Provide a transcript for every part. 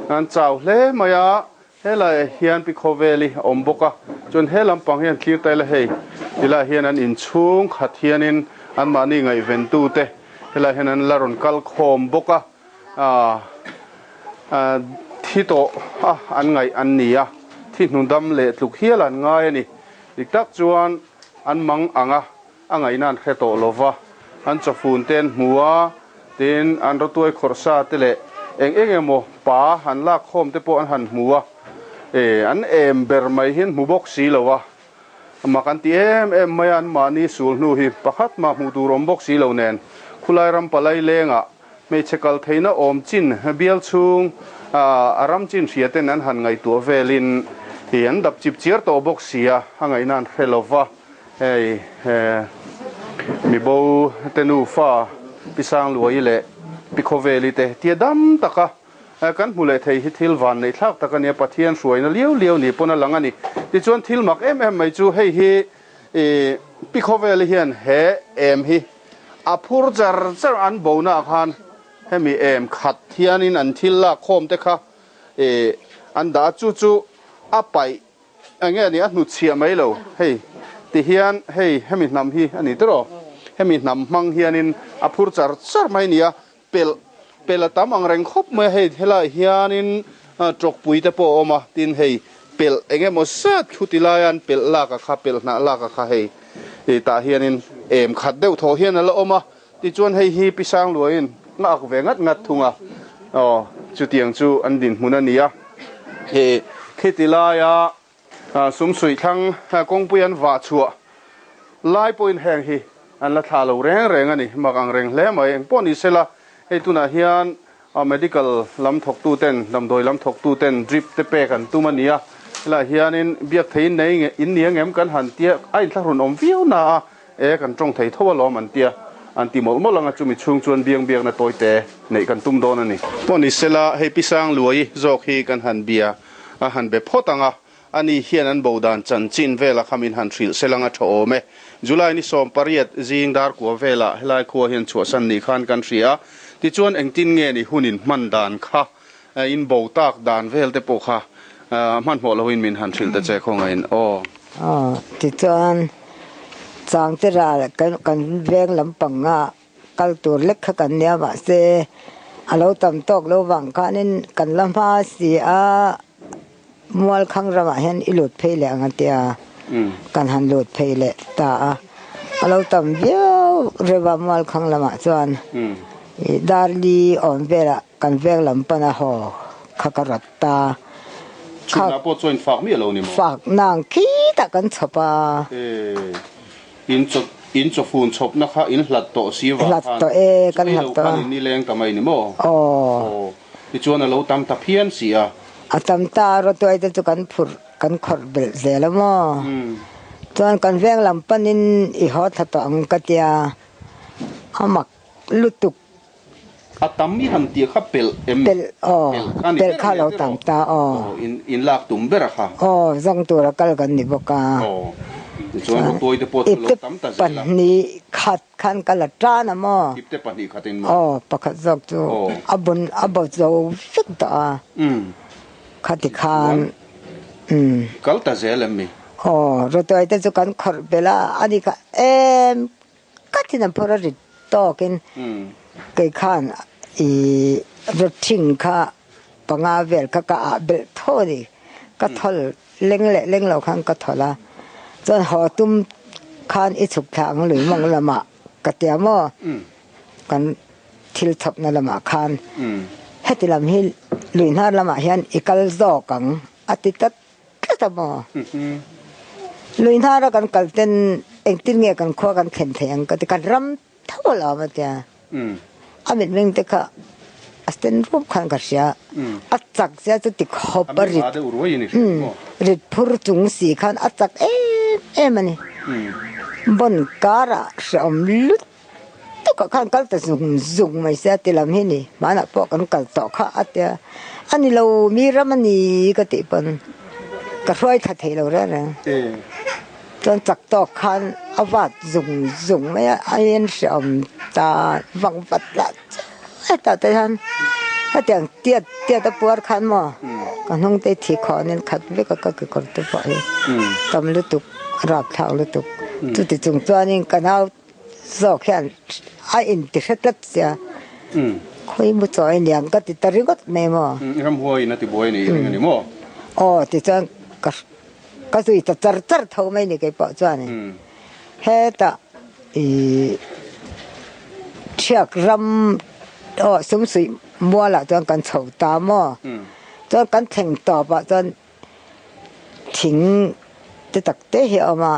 An chau hle mai a, helaiah hian pi khawveli a awm bawk a, chuan he lampang hian thlir ta ila hei tilaiah hian an inchhung khat hianin anmahni ngaihventute helaiah hian an la rawn kal khawm bawk a, aah thi tawh a an ngaih an ni a, thi hnu dam leh tluk hial an ngai a ni. Dik tak chuan an mang ang a, a ngaihna an hre tawh lo va, an chawfun te an hmu a, tin an rawtuai khawrh sa te leh eng eng emaw pa an lak khawm te pawh an han hmu a, e an em ber mai hi an hmu bawk si lo a, mak an ti em em mai a, anmahni sul hnu hi pakhat mah hmuh tur awm bawk si lo nen khulai ram palai lengah hmeichhe kal theihna awm chin bial chhung a ram chin hria ten an han ngaihtuah velin i an dap chip chiar tawh bawk si a, a ngaihna an hre lo va. Hei mibo te nufa Pi Sangluai leh Pi Khawveli te tia dam taka kan hmu leh thei hi thil van neih thlak tak a nia, Pathian hruaina liau liau ni pawn a lang a ni. Tichuan thil mak em em mai chu hei hi Pi Khawveli hian he em hi a phur char char an bona ah khan hemi em khat hianin an thil lak khawm te kha an dah a, chu chu a paih Eng nge ni a hnutchhiah mai lo hei ti hian hei hemi hnam hi a ni tiraw hemi hnam hmang hianin a phur char char mai nia pelh pelh a tam ang reng khawp mai a hei helaiah hianin tawkpui te pawh a awm a tin hei pelh eng emaw zat thu ti laia an pelh lak a kha pelh hnah lak a kha hei tah hianin em khat deuh thaw hian a la awm a tichuan hei hi Pi Sangluaiin a ak ve ngat ngat thung a, aw chutiang chu an dinhmun a ni a. He khiti laia sumsuih thlang kawngpui an vah chhuah lai pawhin heng hi an la thlah lo reng reng a ni, mak ang reng hle mai. Engpawh ni sela hei tunah hian medical lam thawktu ten, damdawi lam thawktu ten drip te pek an tum a ni a, helaiah hianin biak theiin nei in ni angem kan han tia a inthlahrun awm viau na a, E, kan tawng thei tho alawm an tia, an ti mawlh mawlh ang a, chumi chhung chuan biang biakna tawite neih kan tum dawn a ni. Pawh ni sela, hei Pi Sangluai zawk hi kan han bia a han be phawt ang a, ani hian an bo dan chanchin vela kha min han hrilh sel ang a tha awm e. July ni 18 zing dar kua velah helai khua hian chhuahsan nih khan kan hria a, tichuan engtin nge ni hun in hman dan kha, in bo tak dan vel te pawh kha hmanhmawh loin min han hrilh ta che khawngaihin aw. Aw, tichuan Changte ral kan kan veng lampanga kal tur lek kha kan nia mahse a lo tam tawk lo vang khanin kan la hma si a Mualkhang ramah hian i lut phei leh ang a tia kan han lut phei leh ta a, a lo tam viau reuh a Mualkhang lamah chuan i Darli awm velah Kan veng lam pana haw kha ka rat ta. Chhunah pawh chuan fak miah lo ni maw? Fak nang khitah kan chhawp a. E, in chaw, in chawfun chhawpna kha in hlat tawh si vang khan. Hlat tawh e, kan hlat tawh a. Chu ei lo khan in nileng ta mai ni maw? Aw. Aw, tichuan a lo tam ta phian si a. A tam ta a, rawtuai te chu kan phurh, kan khawrh belh zel a maw? Chuan kan veng lam panin i haw thla tawh ang ka tia, a mak lutuk. A tam i han tih kha pelh em? Pelh aw, pelh kha lo tam ta aw. Aw, in in lak tum ber a kha. Aw, zawng tura kal kan ni bawk a. Aw, tichuan rawtuai te pawh chu lo tam ta zel a. Ipte pahnih khat khan ka la tan a maw? Ipte pahnih khat in maw? Aw, pakhat zawk chu a bun a bo zo vek tawh a. Khati khan umm. Kal ta zel em mi? Aw, rawtuai te chu kan khawrh belh a, ani kha em Ka thin a phur a rit tawkin kei khan i rawthing kha panga vel kha ka ah belh tho a ni. Ka thawl leng leh leng lo khan ka thawl a, chuan haw tum khan i chhuk thla ang lui mawng lamah ka tia maw kan thil chhawpna lamah khan heti lam hi lui hnar lamah hian i kal zawk ang a ti tlat tlat a maw? Lui hnara kan kal ten engtin nge kan khua kan thlen theih ang ka ti, kan ram tho a lo awm a tia. A mitmeng te kha a sten rup khan ka hria, a chak sia chu ti khawp a rit, rit phur chung si khan a chak em em a ni. Bon karah hrehawm lut tukah khan kal ta zung zung mai sia ti lam hi ni hmanah pawh kan kal tawh kha a tia a ni lo mi ram a ni ka tih pawn ka hruai thla thei lo reng reng chuan chak tawk khan a vat zung zung mai a a in hreawm ta vang vat lah chu hetah te hian. Hetiang tiat tiat a puar khan maw ka hnung te thi khawnin khat vek a ka kekawr te pawh hi tam lutuk rapthlak lutuk. Chuti chung chuanin ka nau zawk hian a inti hre tlat sia khawi mu chaw i niang ka ti ta ringawt mai maw. Ramhuaiin a ti buai a ni ring a ni maw? Aw tichuan ka ka zui ta char char tho mai ni keipawh chuanin hetah ih Thiak ram aw sumsuih mualah chuan kan chho ta maw? Chuan kan thleng tawpah chuan thing te tak te hi a awm a,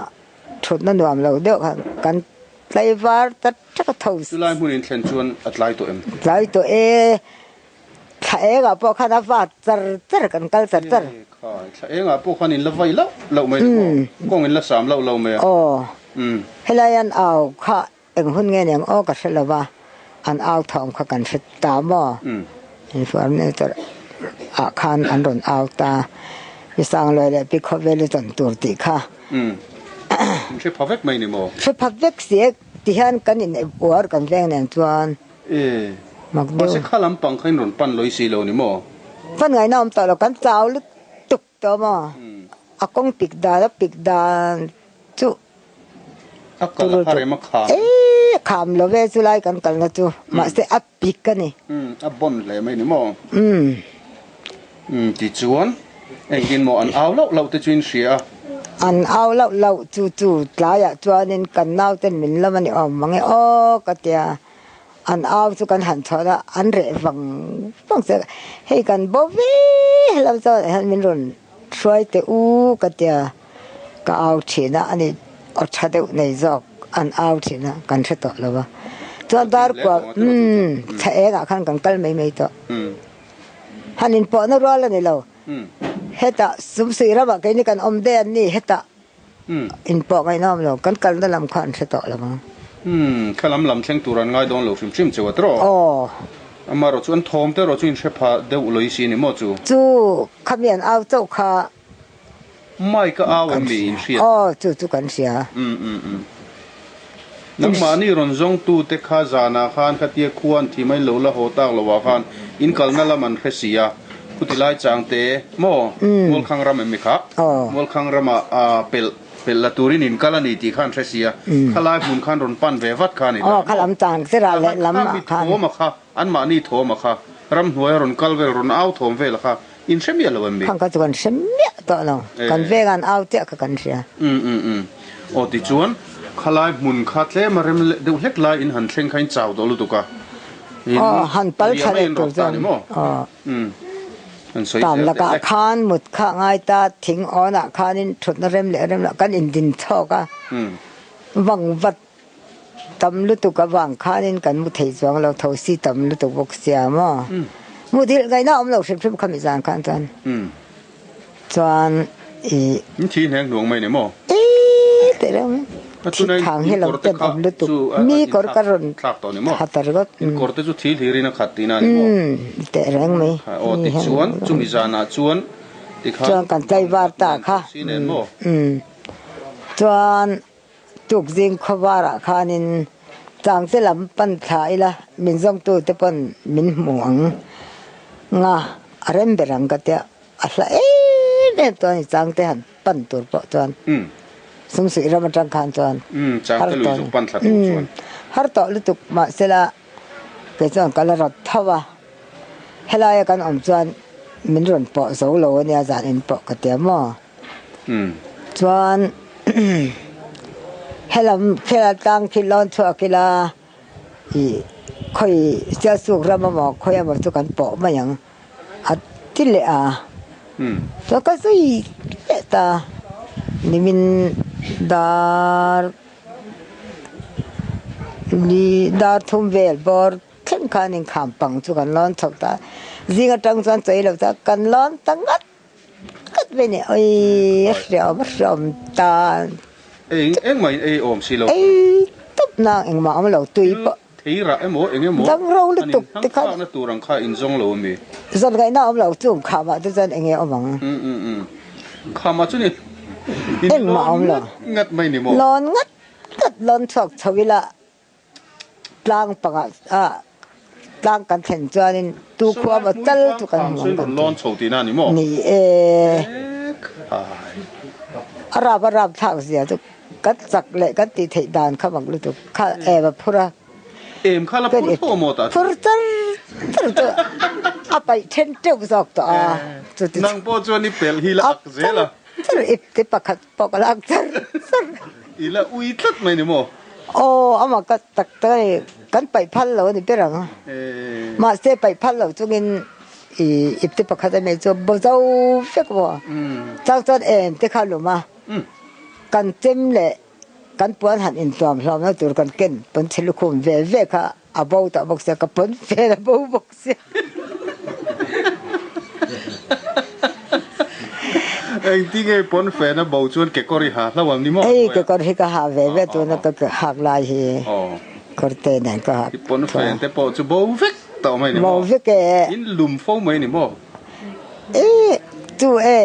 thutna nuam lo deuh khan kan tlaivar ta ṭhak a tho. Chulai hmun in thlen chuan a tlai tawh em? Tlai tawh e. Thla engah pawh khan a vat char char kan kal char char. E khai, thla engah pawh khan in la vai loh loh mai ni maw? Kawng in la sam loh loh mai a. Aw, helai an au kha eng hun nge niang aw ka hre lo va, an au thawm kha kan hre ta maw? Informator ah khan an rawn au ta, Pi Sangluai leh Pi Khawveli tawn tur tih kha. In hre pha vek mai ni maw? Hre pha vek si e, tihian kan in uar kan veng nen chuan. E, mahse kha lampang kha in rawn pan lawi si lo ni maw? Pan ngaihna awm tawh lo, kan chau lutuk tawh maw? A kawng pik dan a pik dan chu A kal a har em a kham? E, kham lo ve chu lai kan kalna chu, mahse a pik a ni. A bon hle mai ni maw? Tichuan, engtin maw an au loh loh te chu in hria a? An au loh loh chu chu tlaiah chuanin kan nauten min lam a ni awm mang e aw ka tia. An au chu kan han chhawn a, an reh vang vang che. Hei kan bo ve hlauh chuan hian min rawn hruai teh u ka tia ka au thin a, ani aw tha deuh nei zawk an au thin a, kan hre tawh lo va. Chuan darkua umm thla engah khan kan kal mai mai tawh. Han inpawhna rual a ni lo. Hetah sumsuih ramah keini kan awm daih an ni hetah. Inpawh ngaihnawm lo, kan kalna lam kha an hre tawh lo ang. Umm, kha lam lam thleng tur an ngai dawn lo hrim hrim cheu a tawh. Aw. Amaherawh chu an thawm te erawh chu in hre pha deuh lawih si ni maw chu? Chu, khami an au chauh kha. Mic a au em mi in hriat? Aw, chu chu kan hria. Umm umm umm. Nangmahni rawn zawngtu te kha zanah khan khatia khua an thih mai lo la haw tak loah khan in kalna lam an hre si a, khuti lai chang te maw Mualkhang ram em mi kha? Mualkhang ramah pelh pelh la turin in kal a ni tih kha an hre si a, khalai hmun khan rawn pan ve vat kha a ni ta maw? Kha mi thawm a kha, anmahni thawm a kha, ramhnuai a rawn kal vel, rawn au thawm vel a kha in hre miah lo em mi? Khang kha chu kan hre miah tawh lo, kan veng an au chiah kha kan hria. Um um um. Aw tichuan, khalai hmun kha tlem a rem deuh hlek lai in han thleng kha in chau tawh lutuk a. In Aw, han pal riah thla mai leh in tur rawt ta chuan ni maw? aw. Um. Han sawi Tam zel teh lakah le. khan mut kha a ngai ta, thing awnah khanin thutna rem leh rem lah kan indin chhawk a, vang vat Tam lutuk avang khanin kan mu thei chuang lo, thosi tam lutuk bawk sia maw? Mu dil ngaihna awm lo hrim hrim khami zan khan chuan chuan i. In thi hneng hnuang mai ni maw? Ii teh reuh mai. Thi thang hi lo ten awm lutuk. Mi kawr ka rawn ha ta ringawt. In kawr te chu thi hlir in a khat tihna ni maw? Teh reng mai. Aw tichuan chumi zanah chuan tikhan. Chuan kan tlaivar ta kha. Chuan. Tukzing khawvarah khanin Changte lam pan thla ila min zawngtute pawn min hmu ang nga a rem ber ang ka tia a hla em em chuan i Changte han pan tur pawh chuan Sumsuih ram atang khan chuan har tawh har tawh lutuk mahsela kei chuan ka la rawt tho a helaia kan awm chuan min rawn pawh zo lo ania zan in pawh ka tia maw. Chuan helam khela tlang khi lawn chhuak ila ih khawi Sialsuk ram emaw khawi emaw chu kan pawh mai ang a ti leh a. Chuan ka zui leh ta nimin dar ni dar thum vel bawr thleng khan inkham pang chu kan lawn chho ta. Zing atang chuan chawi lo ta kan lawn ta ngat. Kat ve ni oi a hriam a hriam tan. Eng engmah in ei awm si lo. Ei tawp nang engmah awm lo tui pawh. Thei rah emaw eng emaw Dang ro lutuk an in hlang thlakna tur ang kha in zawng lo ami? Zawn ngaihna awm lo chung khamah te chuan enge awm ang? Um um um khamah chuan in in lawn ngat ngat mai ni maw? Lawn ngat ngat lawn chhuak chho ila tlang pangah ah. Tlang kan thlen chuanin tu khua maw tal chu kan hmu ang kan ti. Ni e. A rap a rap thlak zia chu kan chak leh kan tih theih dan kha mak lutuk kha em a phur a. Em kha la phur tho maw tah chu? Phur char char chu a paih then teuh zawk tawh a. Chuti Nang pawh chuan i pelh hi la ak zel a. Char ip te pakhat pawh ka la ak char char. I la ui tlat mai ni maw? Aw, amah ka tak tak a ni. Kan paih phal lo a ni ber ang. Mahse paih phal lo chungin i ipte pakhat a nei chu bo zo vek maw? Chang chuan em te kha lum a, kan chem leh kan puan han intuam hlawmna tur kan ken pawn chhe lukhum ve ve kha a bo tawh bawk sia, ka pawn fel a bo bawk sia. Engtinge pawn fen a bo chuan kekawr i ha hlauh ang ni maw? Hei kekawr hi ka ha ve ve tuna ka hak lai hi kawr te nen ka hak I pawn fen te pawh chu bo vek tawh mai ni maw? Bo vek e. In lum fo mai ni maw? E chu e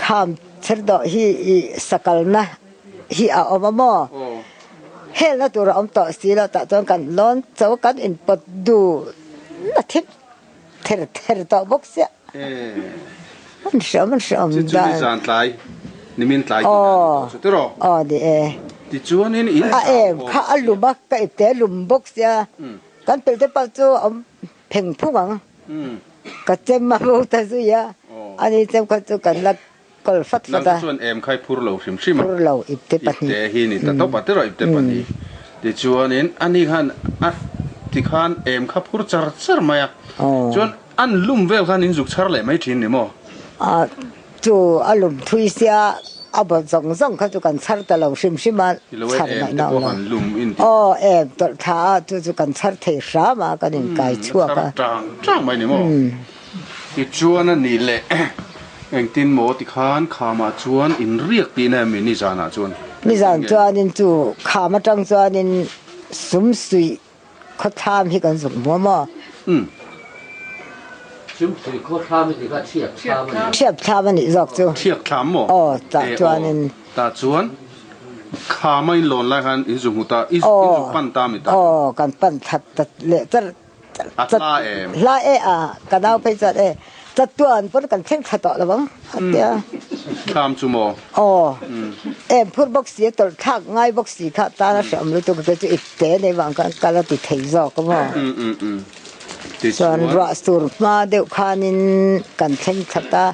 kham cher dawh hi i sakalna hi a awm a maw? Helna tur a awm tawh si lo tah chuan kan lawn cho kan inpawt duh na thim ther ther tawh bawk sia. An hreawm an hreawm dan. Chu ni zan tlai nimin tlai tih na ni tawh chu tiraw? Aw ni e. Tichuanin in A em kha a lum a ka ipte a lum bawk sia. Kan pelh te pawh chu a awm pheng phung ang. Ka chem a bo ta zui a. Ani chem kha chu kan la Kal fat fat a. Nang chuan em khai phur lo hrim hrim a. Phur lo ipte pahnih. Ipte hi ni ta tawp a tiraw ipte pahnih. Tichuanin ani khan a tikhan em kha phur char char mai a. Chuan an lum vel khan in zuk chhar leh mai thin ni maw? A chu a lum thui sia a bawt zawng zawng kha chu kan chhar ta lo hrim hrim a. Chhar ngaihna awm lo. Aw em tawlh thla a chu chu kan chhar thei hram a kan inkai chhuak a. Chhar tang tang mai ni maw? Tichuan a nih leh engtin maw tikhan khamah chuan in riak tihna em ni nizanah chuan? Nizan chuanin chu kham atang chuanin sum suih khawthlam hi kan zuk hmu a maw? Umm. Sum suih khawthlam hi tikha thiak thlam a ni. Thiak thlam a nih zawk chu. Thiak thlam maw? Aw, tah chuanin. Tah chuan khama in lawn lai khan in zu hmu ta, in zu pan ta mi ta? Aw, kan pan that ta leh char A hla em? Hla e a, ka nau phei chuan e, chatuan pawn kan thleng thla tawh lo ang a ti a. Thlam chu maw? Aw, em phur bawk si a tawlh thlak ngai bawk si kha tan a hreawm lutuk a kei chu ip te nei vang khan kal a ti thei zawk a maw? Chuan ruah sur hma deuh khanin kan thleng thla ta,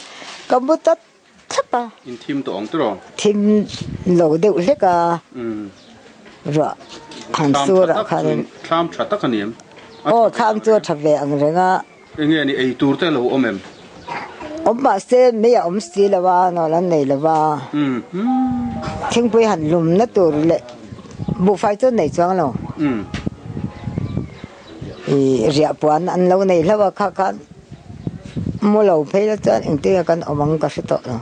ka mu ta thlap a. In thim tawh ang tiraw? Thim lo deuh hlek a. Ruah han sur ah khanin. Thlam tha tak a ni em? Aw thlam chu a tha ve ang reng a. Enge ni ei tur te lo awm em? Awm mahse mei a awm si lo a, nawl an nei lo a. Thingpui han lumna tur leh buhfai chu an nei chuang lo. I riah puan an lo nei hlauh a kha khan mu lo phei la chuan engtin nge kan awm ang ka hre tawh lo.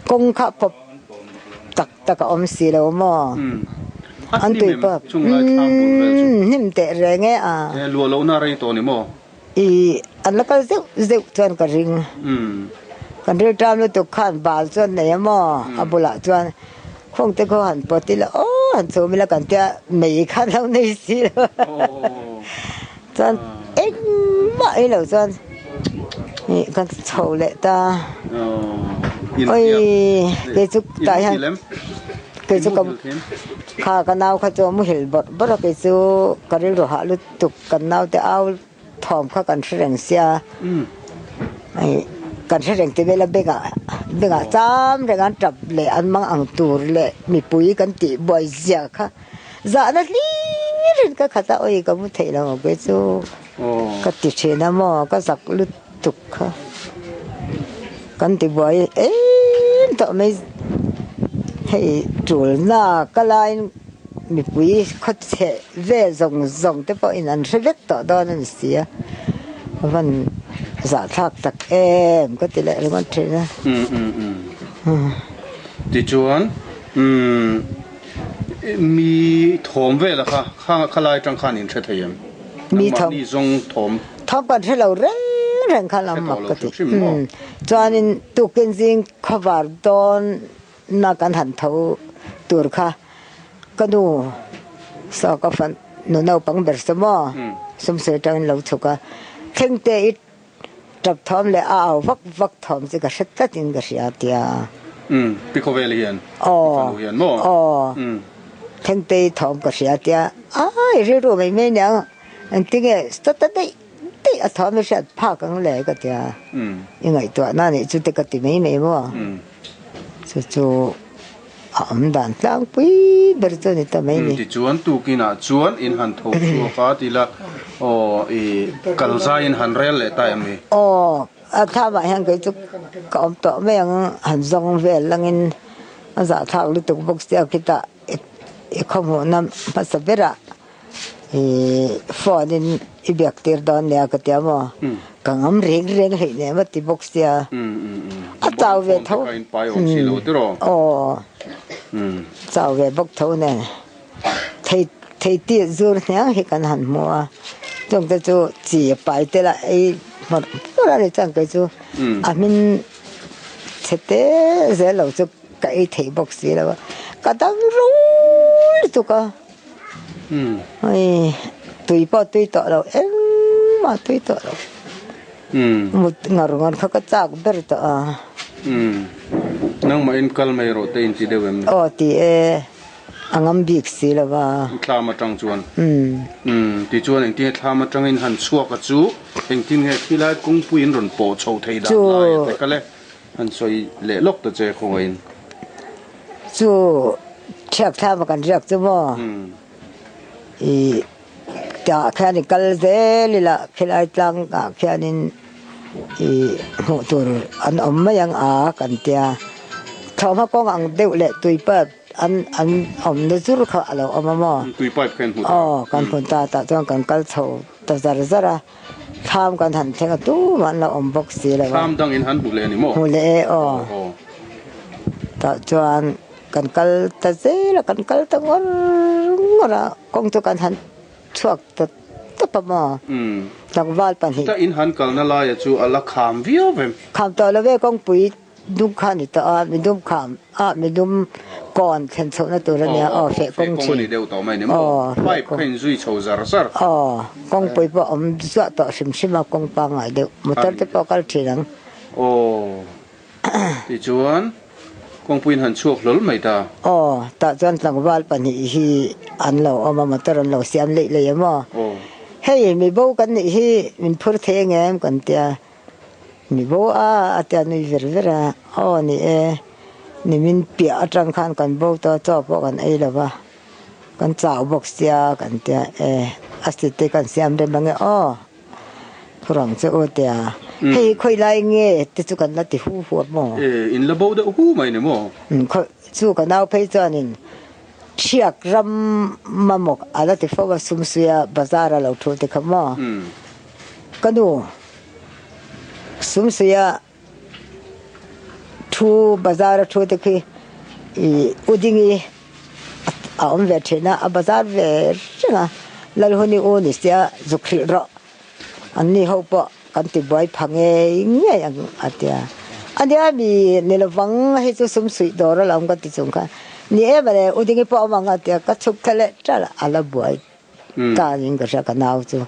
Kawng kha pawp tak tak a awm si lo maw? An tui pawp hnim teh reng e a. Luah lohna rei tawh ni maw? I an la kal zeuh zeuh chuan ka ring. Kan rilṭam lutuk khan bal chuan nei a maw? A bulah chuan Khawngte khaw han pawt ila aw han chhum ila kan tia mei kha lo nei si lo chuan engmah ei lo chuan ih kan chho leh ta oi kei chu tah hian kei chu ka kha ka nau kha chu a muhil bawrh bawrh a kei chu ka rilru hah lutuk kan naute au Thawm kha kan hre reng sia, kan hre reng ti vel a bengah bengah cham reng an tap leh an mang ang tur leh mipui kan tih buai zia kha zahna hlir in ka khat a awi ka mu theih lo ang kei chu ka ti thin a maw ka zak lutuk kha kan ti buai em tawh mai hei tulna ka laiin. Mipui khawchhe vel zawng zawng te pawhin an hre vek tawh dawn a ni si a, a van zahthlak tak em ka ti leh ringawt thin a. Tichuan mi thawm vela kha khalai atang khan in hre thei em? Mi thawm. Nangmahni zawng thawm. Thawm kan hre lo reng reng kha lam mak ka ti. Chuanin tukin zing khawvar dawn Na kan han tho tur kha ka nu saw ka fan nu naupang ber saw maw? Sumsui atangin lo chhuk a, thlengte i tap thawm leh a au vak vak thawm chu ka hre tlatin ka hria a ti a. Umm, pi khawvel hian, i fanu hian maw? Aw, thlengte i thawm ka hria a ti a, ai rilru mai mai nia, engtinge stata daih daih a thawm i hriat phak ang le ka ti a, i ngaihtuahna nih chu te ka ti mai mai maw? Chu chu a awm dan tlangpui ber chu a ni ta mai ni. Tichuan tukinah chuan in han tho chhuak a ti la, aw i kal zai in han rel leh ta em ni? Aw, a thlamah hian kei chu ka awm tawh mai ang, han zawng vel langin a zahthlak lutuk bawk sia khitah i khawhmuhna hmasa berah I phone in i biak tir dawn nia ka tia maw? Ka ngam reng reng hleih nen va ti bawk sia. A chau ve tho. Aw. Chau ve bawk tho nen. Thei thei tih zur hniang hi kan han hmu a. Chung te chu chi a pai tel a ei hmawrh hmawrh a ni chuan kei chu a hmin chhe te zel lo chu ka ei thei bawk si lo a. Ka dang rul lutuk a. Hei tui pawh tui tawh lo engmah tui tawh lo mut ngar ngar kha ka chak ber tawh a. Nangmah in kal mai rawh te in ti deuh em ni? Aw ti e, a ngam bik si lo va. Thlam atang chuan? Tichuan engtin nge thlam atangin han chhuak a chu engtin nge khilai kawngpui in rawn pawh chho thei dan lai a te kal e. Han sawi leh lawk ta che khawngaih in. Chu thiak thlama kan riak chu maw i tah khian i kal zel ila khilai tlang ah khianin i hmuh tur an awm mai ang a kan tia thlawhhma kawng ang deuh leh tui pipe an an awmna zur kha a lo awm a maw tui pipe kha an hmu ta aw kan hmu ta tah chuan kan kal chho ta zar zar a. Thlam kan han thleng a tumah an lo awm bawk si lo a. Thlam dang in han hmu leh a ni maw? Hmu leh e aw. Tah chuan kan kal ta zel a, kan kal ta ngawr ngawr a, kawng chu kan han chhuak ta tawp a maw? Tlangval pahnih. Chutah in han kalna laia chu a la kham viau vem. Kham tawh lo ve kawngpui Dum kha a ni tawh a, midum kha ah midum kawn thlen chhohna tur a nia aw feh kawng thin. Feh kawng a ni deuh tawh mai ni maw? Pipe kha in zui chho zar zar. Aw, kawngpui pawh awm zuah tawh hrim hrim a, kawng pangngai deuh. Motor te pawh kal thin ang. Aw, tichuan kawngpui in han chhuak hlawl mai ta. Aw, tah chuan tlangval pahnih hi an lo awm a, motor an lo siam leih leih a maw? Hei mibo kan nih hi min phur thei angem kan tia. Ni bo a, a ti a nui ver ver a, aw ni e, nimin piah atang khan kan bo tawh a, chaw pawh kan ei lo va, kan chau bawk sia kan tia e, a sit te kan siam rem ange aw, phur ang che u tia, hei hi khawi lai nge te chu kan la ti hu hu a maw? E, in la bo deuh hu mai ni maw? Khawi chu ka nau phei chuanin Thiak ram mamawk a la ti fo a, Sumsuia bazar a lo thu ti kha maw? Ka nu, Sumsuia thu bazar a thu te khi i U Dingi a awm ve thin a, a bazar ve reng a, Lalhuni u ni sia zuk hrilh rawh, an ni ho pawh kan ti buai pha ngei ngei ang a ti a. A nia mi ni lovang hei chu Sumsuih dawr a lo awm ka ti chung khan, ni em ale U Dingi pawh a awm ang a ti a, ka chhuk thla leh ṭalh a, a la buai Tan in ka hria ka nau chu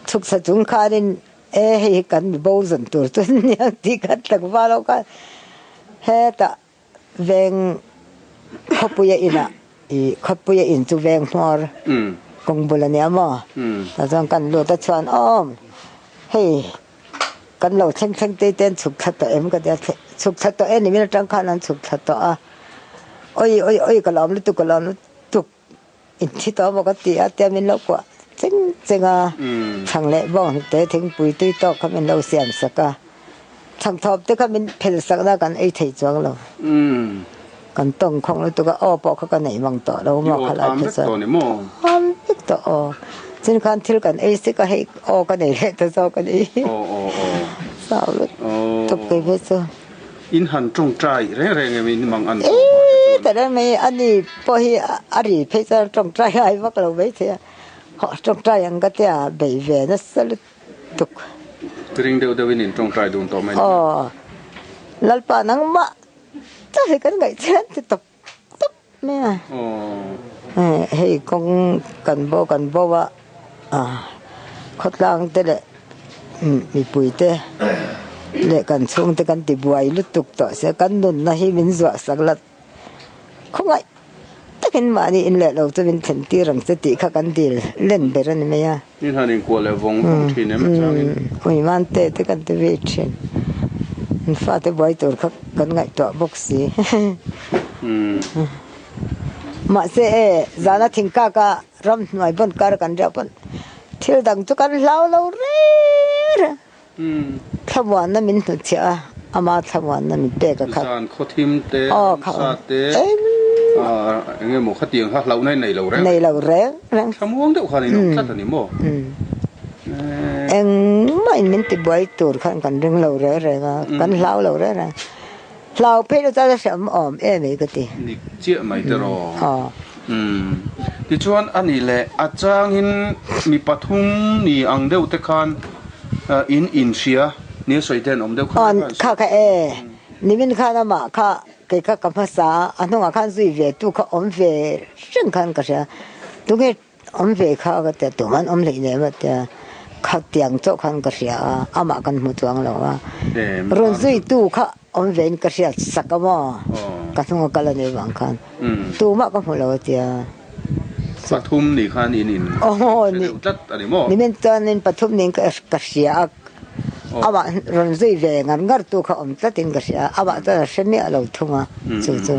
chhuksa chung khanin e hei hi kan mi bo zawn tur chu nia tih ka tlangval ho khan hetah veng khawpuia inah ih khawpuia in chu veng hmawr kawng bul a nia maw tah chuan kan lut a chuan awm hei kan lo thleng thleng te te an chhuk thla tawh em ka tia chhuk thla tawh e nimin atang khan an chhuk thla tawh a awi awi awi ka lawm lutuk ka lawm lutuk. Inthi tawh maw ka ti a tia min lo kuah cheng cheng a, chhang leh bawng hnute thingpui tui tawk kha min lo siam sak a, chhang thawp te kha min phel sak na kan ei thei chuang lo. Kan tawng khawng lutuk a, aw pawh kha ka neih mang tawh lo maw kha lai kha chuan tham vek tawh aw. Chin khan thil kan ei sik a hei aw ka nei leh ta zawk a ni. Sau lutuk kei phei chu. In han tawngtai reng reng em in mang an tawh pah te chuan. Eii ta reng mai a ni pawh hi a ri phei chuan tawngtai ngai vak lo mai thei a, hawh tawngtai ang ka tia bei ve nasa lutuk. Ring deuh deuh in in tawngtai dun tawh mai ni. Aw Lalpa nangmah ta hi kan ngaih chian ti tawp tawp mai a. Hei kawng kan bo kan bo a. Khawtlang te leh mipui te leh kan chhungte kan ti buai lutuk tawh sia kan nunna hi min zuah sak la khawngaih takin mahni in leh lo chu min thlen tir ang che tih kha kan dil len ber a ni mai a. Min han inkuah leh vawng vawng thin em a changin. Uiman te te kan ti ve thin. An fate buai tur kha kan ngaihtuah bawk si. Mahse e zana thingkaka Ramhnuai pawn kar kan riah pawn thil dang chu kan hlau lo reng reng. Thlamuanna min hnutchhiah a, ama thlamuanna min pek a kha. Zan khawthim te, ramsa te, eng emaw khatiang kha hlauhna in nei lo reng. Nei lo reng reng. Thlamuang deuh khan in awm tlat a ni maw? Engmah in min tibuai tur khan kan ring lo reng reng a, kan hlau lo reng reng. Hlau phei lo chuan a hreawm awm em ei ka ti. Dik chiah mai te rawh. Aw. Umm. Tichuan a nih leh a changin mi pathum ni ang deuh te khan in inhria nia sawi te an awm deuh kha. Aw kha kha e. Nimin khan amah kha kei kha ka hmasa a, a hnungah khan zui ve tu kha awm ve reng khan ka hria. Tunge Awm ve kha ka tia, tumah an awm hleih nem a tia, khatiang chauh khan ka hria a, amah kan hmu chuang lo a. Rawn zuitu kha awm vein ka hriat sak a maw, ka hnung a kal a nih vang khan tumah ka hmu lo a tia. Pathum nih khan in in hre deuh tlat a ni maw? Nimin chuanin pathum niin ka hria a, amah rawn zui ve ngar ngar tu kha awm tlatin ka hria a, amah chuan a hre miah lo thung a, chu chu.